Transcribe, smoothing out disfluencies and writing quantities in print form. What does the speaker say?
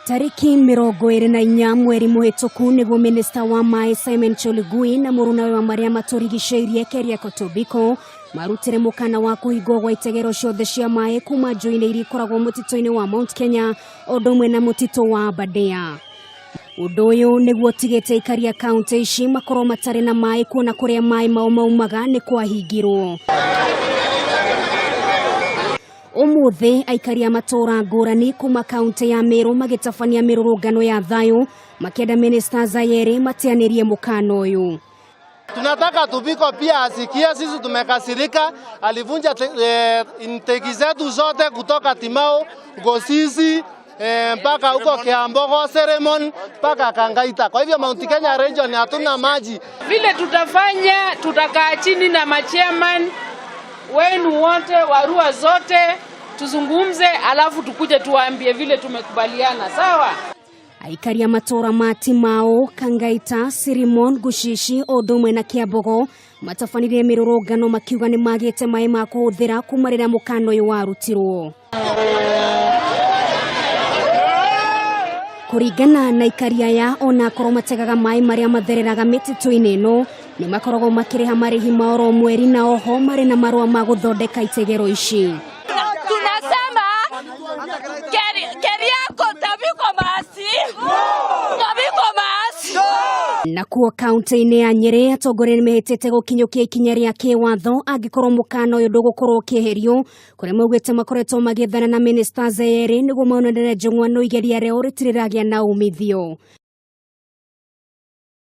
Tarĩki 24 mweri mũhĩtũku nĩguo minista wa maĩ Simon Chelugui na mũrunawe wa marĩa matũrigicĩirie Keriako Tobiko marutire mũkana wa kũhingwo gwa itegero ciothe cia maĩ kuma njũĩ-inĩ iria ikoragwo mũtitũ-inĩ wa Mount Kenya o ũndũ ũmwe na mũtitũ wa Aberdare. Ũndũ ũyũ nĩguo ũtigĩte aikari a kaunti ici makorwo matarĩ na maĩ kuona kũrĩa maĩ mao maumaga nĩ kwahingirwo. Ũmũthĩ aikari a matũũra ngũrani kuma kaunti ya Meru magĩtabania mĩrũrũngano ya thayũ makĩenda minista Zayeri mateanĩrie mũkana ũyũ. Tunataka Tobiko pia asikie, sisi tumekasirika. Alivunja intake zetu zote kutoka Timau, Ngosisi mpaka huko Kiambogo, Seremon mpaka Kangaita. Kwa hivyo Mount Kenya region hatuna maji. Vile tutafanya, tutakaa chini na machairman wenu wote wa ward zote tuzungumze, alafu tukuje tuwaambie vile tumekubaliana, sawa? Aikari a matũũra ma Timau, Kangaita, Sirimon, Gucici o ũndũ ũmwe na Kiambogo matabanirie mĩrũrũngano makiuga nĩ magĩte maĩ ma kũhũthĩra kuma rĩrĩa mũkana ũyũ warutirwo. Kũringana na aikari aya ona akorwo mategaga maĩ marĩa mathereraga mĩtitũ-inĩ ĩno nĩ makoragwo makĩrĩha marĩhi ma oro mweri na oho marĩ na marũa ma gũthondeka itegero ici. Tunasema Keriako Tobiko masi Tobiko masi. Nakuo kaunti-inĩ ya Nyĩrĩ atongoria nĩ mehĩtĩte gũkinyũkia ikinya rĩa kĩwatho angĩkorwo mũkana ũyũ ndũgũkorwo ũkĩeherio kũrĩa maugĩte makoretwo magĩethana na minista Zayeri nĩguo monanĩre njũng'wa no igeria rĩao rĩtirĩ rĩragĩa na umithio.